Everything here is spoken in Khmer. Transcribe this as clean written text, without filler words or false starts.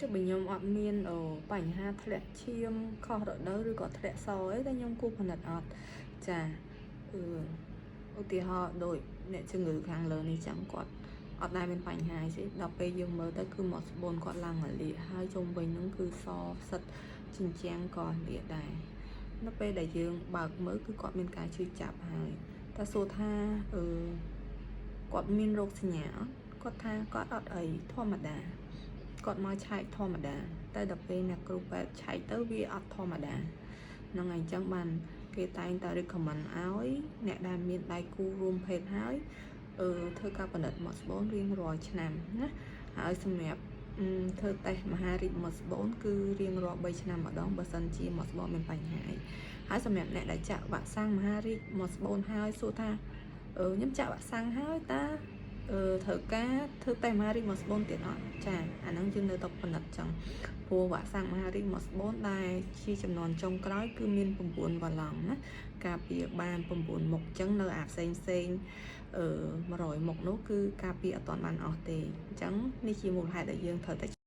ចុះបើខ្ញុំអត់មានអឺបញ្ហាធ្លាក់ឈាមខុសរដូវឬក៏ធ្លាក់សអីតែខ្ញុំគួរពិនិត្យអត់ចាអឺឧទាហរណ៍ដូចអ្នកជំងឺខាងលើនេះចឹងគាត់អត់ដែលមានបញ្ហាអីទេដល់ពេលយើងមើលទៅគឺមាត់ស្បូនគាត់ឡើងរលាកហើយជុំវិញហ្នឹងគឺសផ្សិតចិញ្ចាំងក៏រលាកដែរនៅពេលដែលយើងបើកមើលគឺគាត់មានការឈឺចាប់ហើយតែសួរថាអឺគាត់មានរោគសញ្ញាអត់គាត់ថាគាត់អត់អីធម្មតា គាត់មកឆែកធម្មតាតែដល់ពេលអ្នកគ្រូពេទ្យឆែកទៅវាអត់ធម្មតាហ្នឹងហើយអញ្ចឹងបានគេតែងតែ recommend ឲ្យអ្នកដែលមានដៃគូរួមភេទហើយអឺធ្វើការពិនិត្យមាត់ស្បូនរៀងរាល់ឆ្នាំណាហើយសម្រាប់ធ្វើតេស្តមហារីកមាត់ស្បូនគឺរៀងរាល់3ឆ្នាំម្ដងបើសិនជាមាត់ស្បូនមានបញ្ហាអីហើយសម្រាប់អ្នកដែលចាក់វ៉ាក់សាំងមហារីកមាត់ស្បូនហើយសួរថាអឺខ្ញុំចាក់វ៉ាក់សាំងហើយតើអឺត្រូវការធ្វើតេស្តមហារីកមាត់ស្បូនទៀតអត់ចាអាហ្នឹងយើងនៅតែពិនិត្យចឹងព្រោះវ៉ាក់សាំងមហារីកមាត់ស្បូនដែលជាចំនួនចុងក្រោយគឺមាន9វ៉ាឡង់ណាការពារបាន9មុខចឹងនៅអាផ្សេងផ្សេងអឺ100មុខនោះគឺការពារអត់ទាន់បានអស់ទេអញ្ចឹងនេះជាមូលហេតុដែលយើងត្រូវតែ